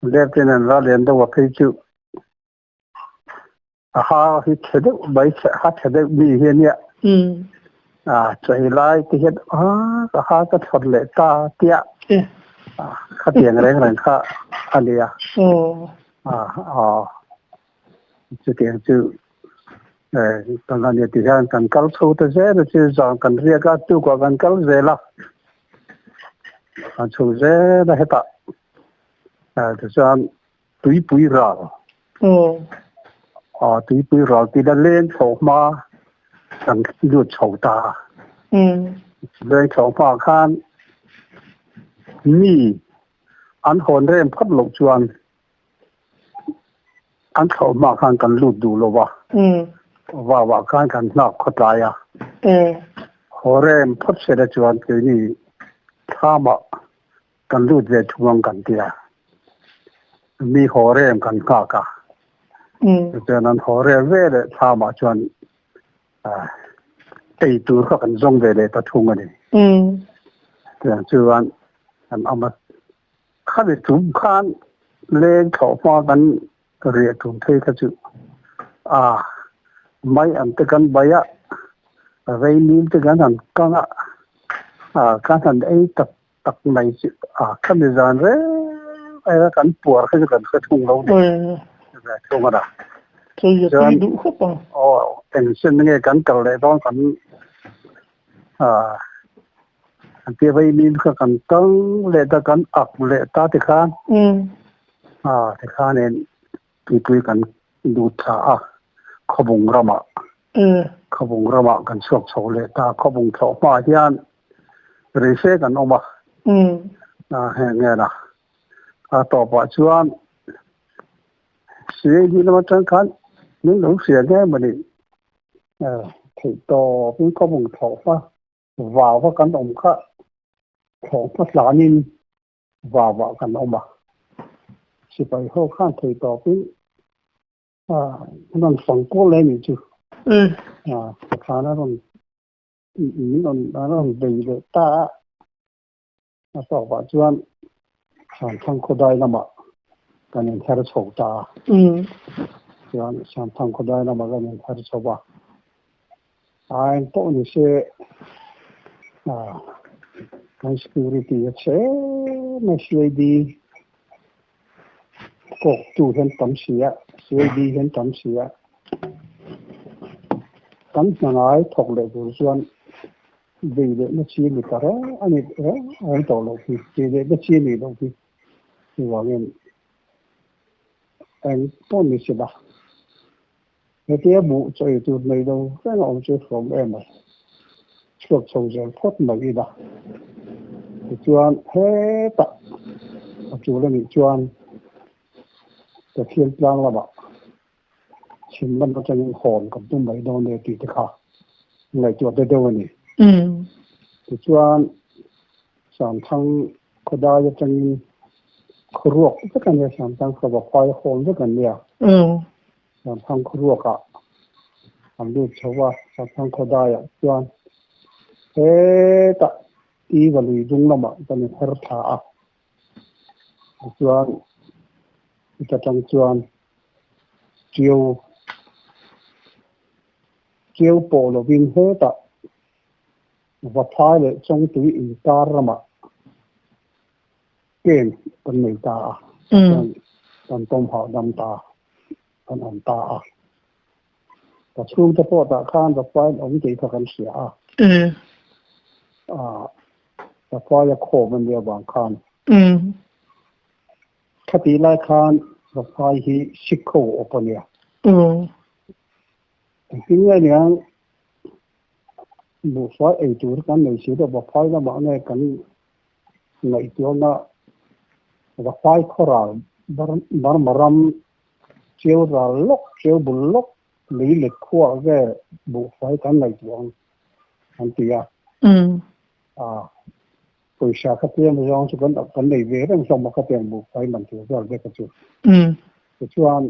Lieutenant Ralian deuh a phei chu a ha hi chhe deuh mai ha chhe deuh mi hi a nia. A chei lai te hian a ka ha ka thawt leh ta tia khatiang reng reng kha a nia. A chutiang chu kan a nia ti hian kan kal chho ta zel a chu zan kan riak a tukah kan kal zel a kan chho zel a hetah tichuan tuipui ral tuipui ral tih a leng chho hma kan lut chho ta a leng chho hma khan mi an hawn rem phawt loh chuan an thlawh hma khan kan lut duh lo va vau ah khan kan nghak khawtlai a haw rem phawt sela chuan keini thlam ah Kan lut ve thung ang kan ti a, mi haw rem kan nghak a, tichuan an haw rem ve leh thlamah chuan ei tur kha kan zawng ve leh ta thung a ni. Tiang chuan kan awm a, khami tum khan leng thlawh hma kan riah tum phei kha chu a mai ang te kan bai a, rei nim te kan han kang a, kan han ei tak tak mai chu a khami zan reng reng a kan puar kha chu kan hre thung lo ni ve thung a chuan aw engchen nge kan kal leh dawn kan a an tia vei min kha kan kal leh ta kan ak leh ta ti khan a ti khanin tuipui kan lut thla a khawbung ramah Khawbung ramah kan chhuak chho leh ta. Khawbung thlawh hmaah hian rei fe kan awm a, heng ngen a. A tawpah chuan CAD lam atang khan min lo hria nge mawni theih tawpin khawbung thlawh hma vau va kan awm kha thlawh hma tlanin vau ah kan awm a. Sipai ho khan theih tawpin A rawn fang kual leh anih chu. A thlan a rawn min rawn a rawn bei leh ta a. A tawpah chuan Santhang khawdai lamah kan inher chho ta a. Chuan Santhang khawdai lamah kan inher chho a. A eng pawh ni se kan security a chhe em a CID Kawktu hian tam si a, CID hian tam si a. Kan hna ngai thawk leh tur chuan bei leh na chi a ni ta reng a ni reng reng tawh loh hi, bei leh na chi a nih loh hi. Chuvangin eng pawh ni se la, hetia buh chaw ei tur nei lo reng a awm chu hrawm em a, chhuak chho zel phawt mai ila. Tichuan hetah a tul a nih chuan Pathian tlang lamah chhim lam atangin hawn kan tum mai dawn e tih te kha ngaihtuah ta deuh a ni. Tichuan Samthang khawdai atangin khawruak vek a nia, Samthang khawva phai hawn vek an nia. Samthang khawruakah an lut chho a, Samthang khawdaiah chuan hetah Iva lui dung lamah kan inher thla a. Tichuan chuta tang chuan Ṭiau Ṭiau pawh lovin hetah Vaphai leh Chawngtui inkar ramah pen kan nei ta a, chuan kan tawm hahdam ta, kan awm ta a. Ka chhungte pawh tah khan Vaphai an awm tih kha kan hria a. Vaphai a khawm a nia vang khan. Khatih lai khan Vaphai hi Sikho awp a nia. Engtin nge niang buhfai ei tur kan nei si lo, Vaphai lamah nge kan ngaihtuahna Vaphai khawral Burma ram Chiau ral lawk, chiau bul lawk, lei let khuah ve buhfai kan ngaihtuah ang an ti a. Pawisa kha tlem zawng chu kan kan nei ve reng hlawm a khatiang buhfai man tur vel vek a chu. Tichuan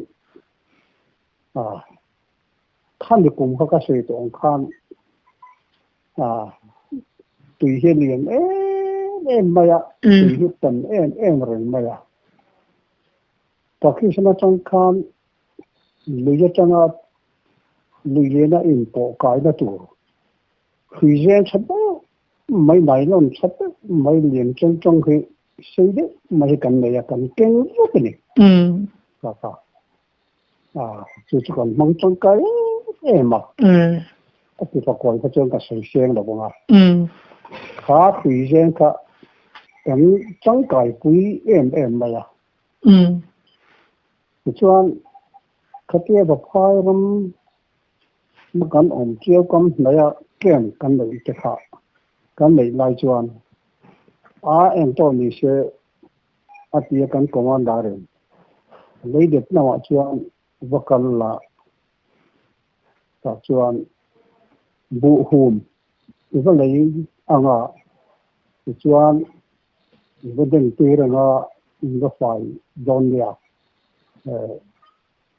khami kum kha ka sawi tawh ang khan tui hi a lian em em mai a, tui hi tam em em reng mai a. Pakistan atang khan lui atanga lui liana inpawh kaina tur hrui zeng tha deuh mai nylon tha deuh mai lian chang chang hi sei deuh mai hi kan nei a, kan keng vek a ni. Ka ka chu chu kan hmang tangkai em em a. A ti fakawi kha chuan ka sawi seng lo ang a. Kha hrui zeng kha kan tangkai pui em em mai a. Tichuan khatia Vaphai ram kan awm chiau kam hnaia camp kan neih te kha kan neih lai chuan a eng tawh ni se a tia kan commander in lei dep lamah chuan va kal la tah chuan buhhum i va lei anga tichuan i va den tir anga in va fai dawn nia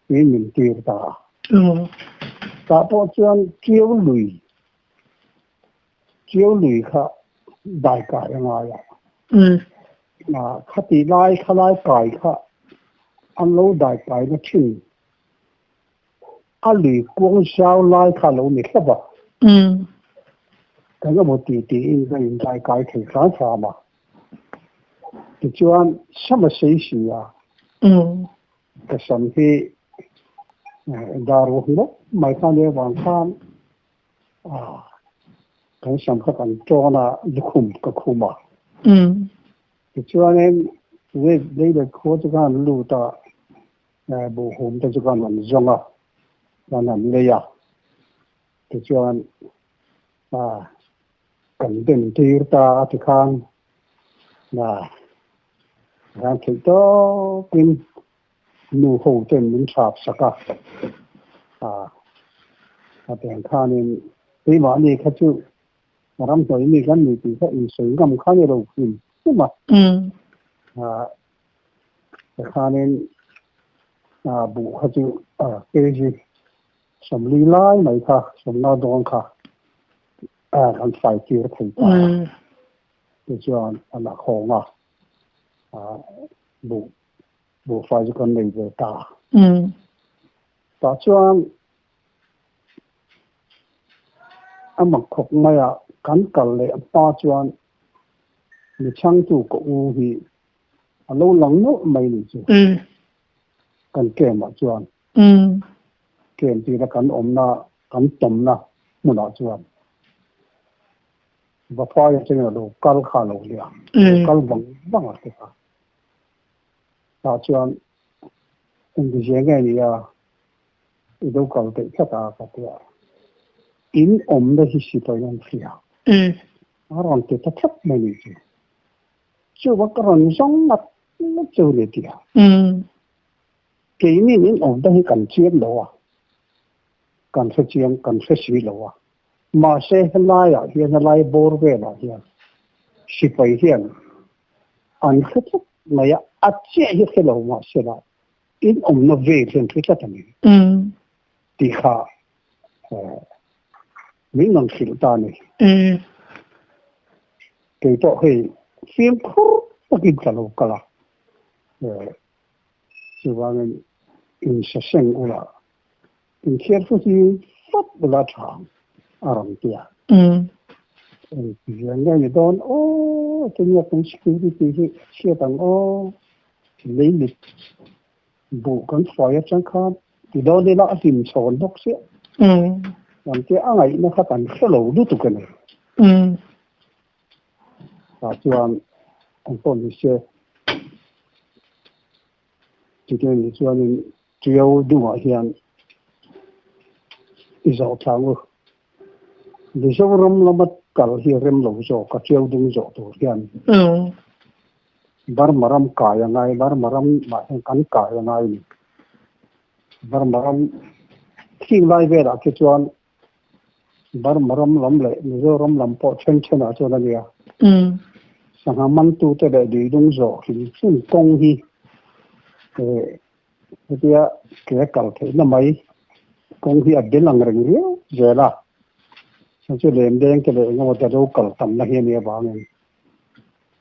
tiin min tir ta a. Tah pawh chuan Chiau lui, Chiau lui kha dai kai a ngai a. Khati lai khalai kai kha an lo dai kai na thin a lui kuang zau lai kha a lo ni hlauh a. Kan emaw ti tiin ka in dai kai thei hram hram a. Tichuan sam a sei si a. Ka sam hi dar ruak ngawt mai khan leh avang khan kan sam kha kan tawn a, lukhum ka khum a. Tichuanin lei leh khua chu khan lut a, buhhum te chu khan an zawng a, khan an lei a. Tichuan kan den tir ta a tikhan ran theih tawkin nu ho ten min thap sak a, a tiang khanin keimahni kha chu ramhnuai mi kan ni tih kha insawi ngam kha ni lo hrim hrim a, tikhanin buh kha chu kg sawmli lai mai kha sawmna dawn kha kan fai tir thei ta a, tichuan a la khawng a, buh buhfai chu kan nei ve ta. Tah chuan a mak khawp mai a, kan kal leh hma chuan mi chhangtu ka u hi a lo lang nawlh mai ni chu. Kan camp ah chuan camp tira kan awmna kan tawmna hmunah chuan Vaphai atangin a lo kal kha a lo nia, a lo kal vang vang a ti kha. Tah chuan engtizia nge nia i lo kal theih tlat a ka ti a, in awmna hi sipai an hria a rawn ti ta tlat mai ni chu. Chuva ka rawn zawng ngat ngat chu ni ti a. Keini in awmna hi kan chiang lo a, kan hre chiang kan hre si lo a. Mahse helaiah hian helai bawr velah hian sipai hian an hre tlat mai a, a chiah hi hre lo mahsela in awmna vel hian hre tlat a ni tih kha min rawn hrilh ta a ni. Kei pawh hei fimkhur takin ka lo kal a, chuvangin insaseng ula Inthiar chu hi fap bula tha a rawn ti a. Engtizia nge ni dawn aw tinge kan security hi a chhiat ang aw lei mit buh kan hruai atang khan ti dawn ila a hlim chhawn bawk chiah. Kan tia a ngaihna kha kan hre lo lutuk a ni. Tah chuan an pawh ni se. Chutiang nih chuanin Tiau dungah hian i zawh thlang u. Mizoram lama kal hi rem lo zawk a, Tiau dung zawh tur hian Burma ram kai a ngai, Burma ram mah hian kan kai a ngai ni. Burma ram khing lai velah khi chuan Burma ram lam leh Mizoram lam pawh then thenah chuan a nia. Sangha mantute leh duidung zawh hrim hrim kawng hi hetia ke a kal theihna mai kawng hi a bel ang reng riau zel a. Chuan chu lemleng te leh engemaw ta lo kal tamna hi a nih avangin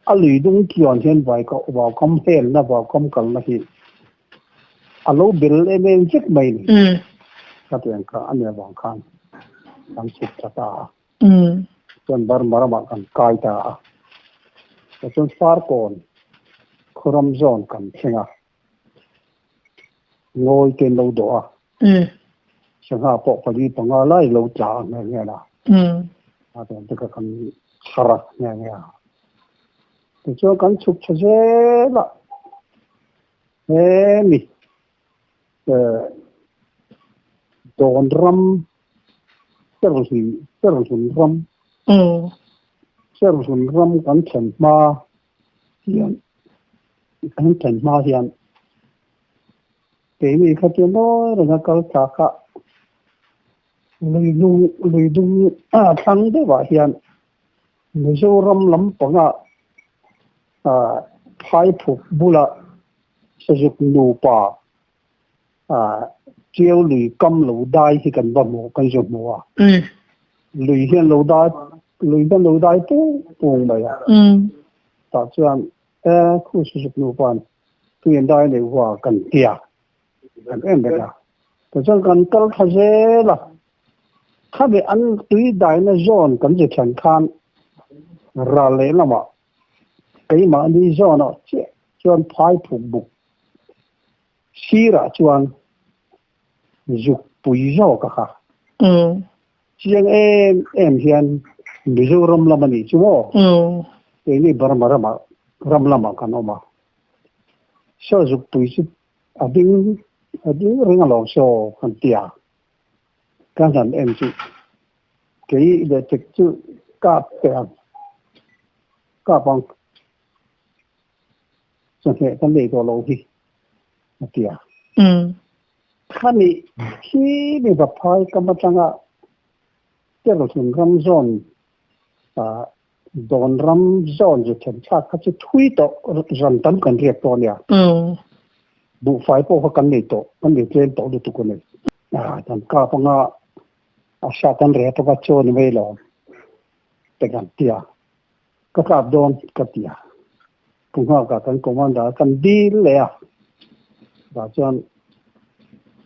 a lui dung tluan hian vai vaukam helna vaukam kalna hi a lo bel em em vek mai a ni. Khatiang kha a nih avang khan kan chhuk ta ta a. Chuan Burma ramah kan kai ta a. Tichuan Farkawn khuram zawn kan thleng a. Ngawi te an lo dawh a. Sangha pawh pali panga lai lo tla a nghe nghe a. A tiang te kha kan chhar a nghe nghe a. Tichuan kan chhuk tha zel a. Hemi Dawn ram Serhlun Serhlun ram Serhlun ram kan thlen hma hian kan thlen hma hian keini kha chu mawi renga kal thla kha lui dung lui dung a thlang deuhah hian Mizoram lampangah Phaiphuk bula Sazuk nupa Tiau lui kam lo dai hi kan va hmu, kan zu hmu a. Lui hian lo dai, lui hian lo dai pung pung mai a. Tah chuan e khu Sazuk nupa'n tui an dai nei hua kan ti a, kan en vek a. Tichuan kan kal thla zel a, khami an tui daina zawn kan zu thlen khan ral lehlamah keimahni zawnah chiah chuan phai phuk buk sirah chuan zuk pui zawk a kha. Chiang em em hian Mizoram lam a nih chu maw? Keini Burma ramah ram lamah kan awm a. Saw zuk pui chu a ding a ding reng alawm saw kan ti a. Ka han en chu kei leh tek chu kap teh ang kap ang chawhmeh kan nei tawh lo hi a ti a. Khami khi mi va phai kam atanga Terhlun ram zawn dawn ram zawn zu then thlak kha chu thui tawh ran tam kan riak tawh a nia. Buhfai pawh kha kan nei tawh kan nei tlem tawh lutuk a ni. Kan kap anga a sa kan rep anga chaw ni mai lo te kan ti a. Ka kap dawn ka ti a. Pu Nghaka kan commander kan dil leh a. Tah chuan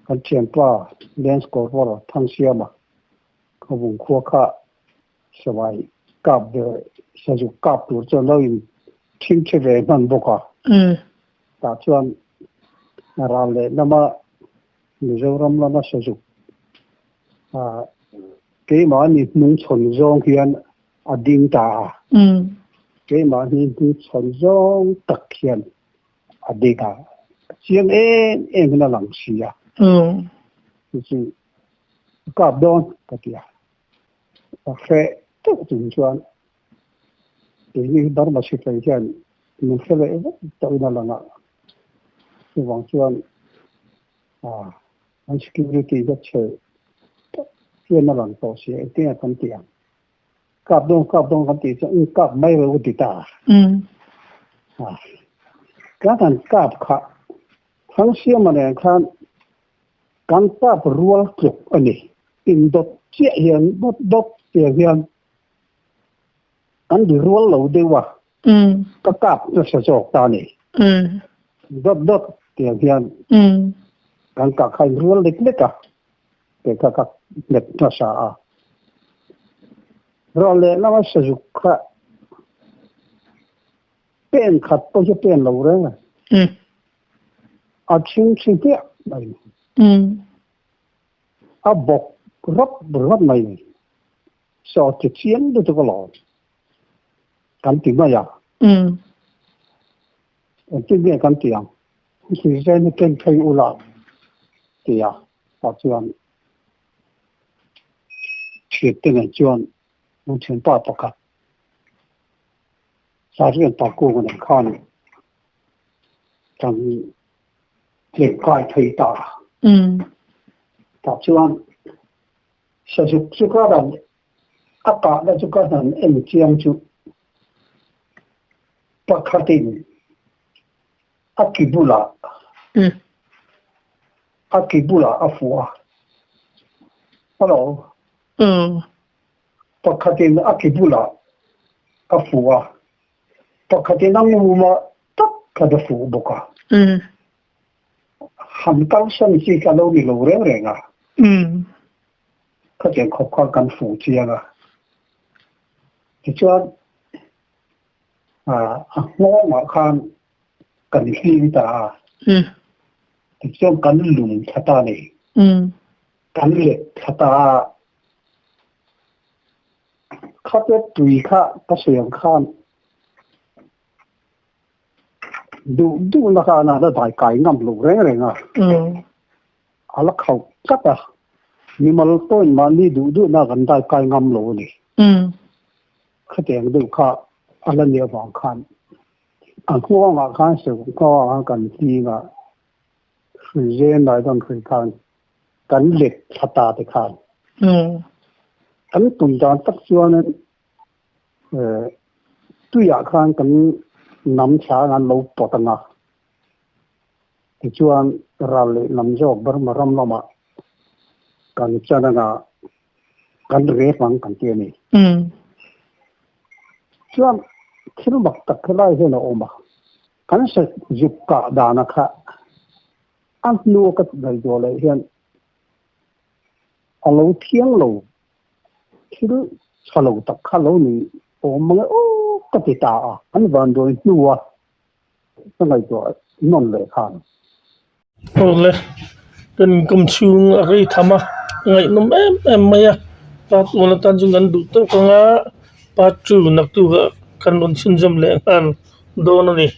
kan thianpa Lance Corporal Thangsiama Khawvung khua kha Savai kap ve Sazuk kap tur chuan lo in thing che ve hman bawk a. Tah chuan ral leh lama Mizoram lama Sazuk keimahni hnungchhawn zawng hian a ding ta a. Keimahni hnungchhawn zawng tak hian a ding a. Chiang em em hian a lang si a. Chu chu kap dawn ka ti a. A hreh deuh chung chuan keini Burma sipai hian min hre leh vek tawhin a lang a, chuvang chuan an security hi a chhe tak hian a lang tawh si a, engtin nge kan tih ang? Kap dawn kap dawn kan tih chuan in kap mai ro ti ta a, kan han kap kha Thangsiama nen khan Kan kap rual tluk a ni. Indawt chiah hian dawt dawt tiang hian an ri rual lo deuh a, ka kap nasa zawk ta a ni. Dawt dawt tiang hian kan kah kha in rual lek lek a, kei kha ka hmet nasa a. Ruah leh lama sazuk kha pen khat pawh hi pen lo reng a. A chhing chhi hmiah mai ni. A bawk rawp rawp mai ni. Saw ti chiang lutuk alawm. Kan ti mai a. Engtin nge kan ti ang? Hrizen hi ken phei ula ti a. Tah chuan thiante nen chuan an thianpa pakhat Sergeant Pakkunga nen khan kan tlem kai thei ta. Tah chuan sazuk chu ka dan a kahna chu ka han en chiang chu pakhatin a ki bulah a ki bulah a fuh a. Hello. Pakhatin a ki bulah a fuh a, pakhatin a nguma tak kha a fuh bawk a. Han kalsan chi ka lo ni lo reng reng a. Khatiang khawp kha kan fuh chiang a. Tichuan a nghawngah khan kan hlim ta a. Tichuan kan lum thla ta a ni. Kan let thla ta a. Khate tui kha ka sawi ang khan duh duhna khan a la dai kai ngam lo reng reng a. A la khauh tlat a. Mimal pawhin mahni duh duhna kan dai kai ngam lo a ni. Khatiang deuh kha a la nih avang khan a nghawngah khan seuh nghawngah khan kan hling a, hrui zen lai chuan hrui khan kan let thla ta te khan kan tum dan tak chuan tuiah khan kan nam thla an lo pawt ang a, tichuan ral leh lam zawk Burma ram lamah kan chan anga kan rep ang kan ti a ni. Chuan thil mak tak helai hian a awm a, kan sazuk kah dana kha A hnu ka ngaihtuah leh hian a lo thiang lo, thil tha lo tak kha lo ni awm mang e aw ka ti ta a. An vanduai hnua ka ngaihtuah nawn leh khan. Awle, kan inkawm chhung a rei tham a, a ngaihnawm em em mai a, part one atan chuan kan duh tawk ang a, part two naktukah kan rawn chhunzawm leh nghal dawn a ni.